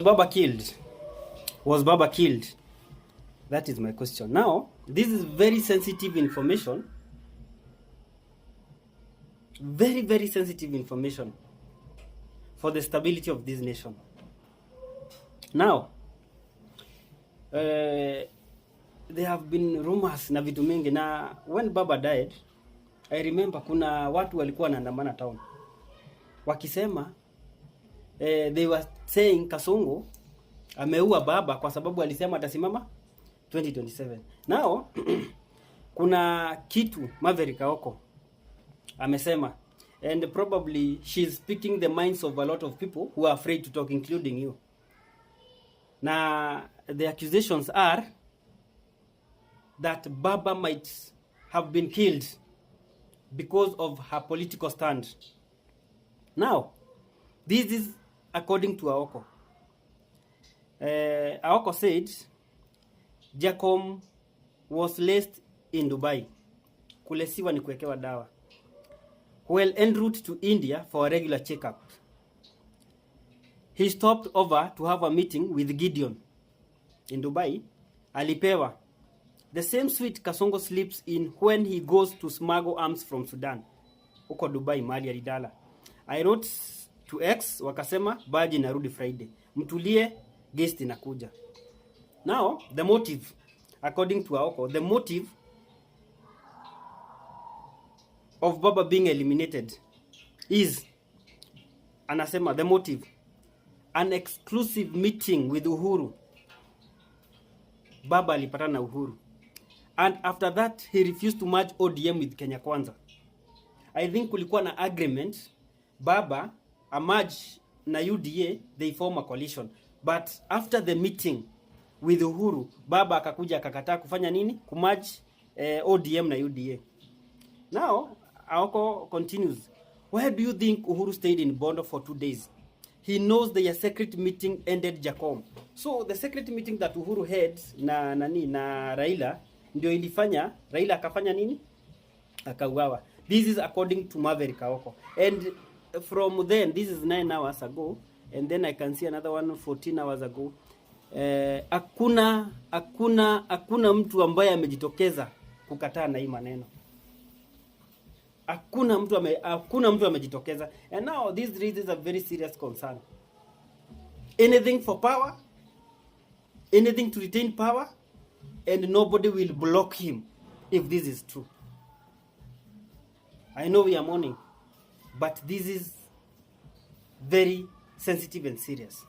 Baba killed? Was Baba killed? That is my question. Now, this is very sensitive information. Very, very sensitive information for the stability of this nation. Now, there have been rumors na vitu mingi, na when Baba died, I remember kuna watu walikuwa wanaandamana town wakisema they were saying Kasongo ameua Baba kwa sababu alisema atasimama 2027. Now kuna kitu Maverick Aoko amesema, and probably she's speaking the minds of a lot of people who are afraid to talk, including you. Na the accusations are that Baba might have been killed because of her political stand. Now, this is according to Aoko. Aoko said Jacom was laced in Dubai. Kulesiwa ni kuwekewa dawa. While en route to India for a regular checkup, he stopped over to have a meeting with Gideon in Dubai. Alipewa the same suite Kasongo sleeps in when he goes to smuggle arms from Sudan. Uko Dubai mali alidala. I wrote to X wakasema baji narudi Friday. Mtulie, guest inakuja. Now, the motive, according to Aoko, the motive of Baba being eliminated is, anasema the motive, an exclusive meeting with Uhuru. Baba alipatana na Uhuru, and after that he refused to merge ODM with Kenya Kwanza. I think kulikuwa na agreement Baba a merge na UDA, they form a coalition, but after the meeting with Uhuru, Baba akakuja akakataa kufanya nini? Kumerge ODM na UDA. Now Aoko continues, why do you think Uhuru stayed in Bondo for 2 days? He knows their secret meeting ended Jacom. So the secret meeting that Uhuru had na Raila ndio ilifanya Raila akafanya nini? Akauawa. This is according to Maverick Aoko. And from then, this is 9 hours ago, and then I can see another one 14 hours ago. Hakuna mtu ambaye amejitokeza kukataa na hii maneno. Hakuna mtu amejitokeza. And now this raises a very serious concern. Anything for power, anything to retain power, and nobody will block him if this is true. I know we are mourning, but this is very sensitive and serious.